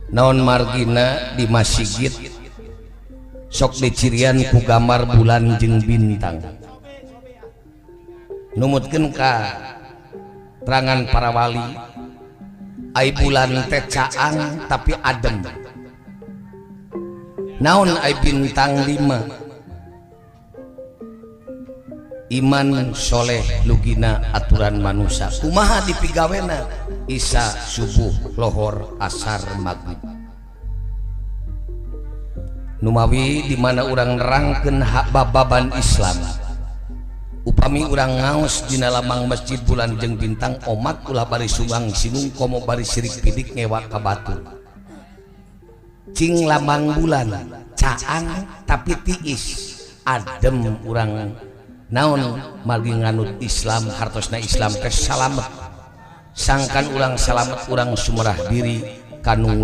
Naon margina di masjid sok dicirian ku gambar bulan jeung bintang, numutkeun ka terangan para wali, ai bulan teh caang tapi adem. Naon ai bintang lima? Iman soleh lugina aturan manusia. Kumaha dipigawena? Isya, subuh, lohor, asar, maghrib. Numawi di mana urang nerangkeun hak bababan Islam, upami urang ngaos dina lamang masjid bulan jeung bintang, omat ulah bari sungang sinung komo bari sirik pidik ngewa ka batur. Cing lamang bulan caang tapi tiis adem. Urang naon margi nganut Islam, hartosna Islam teh salamet. Sangkan urang salamet, urang sumerah diri kanu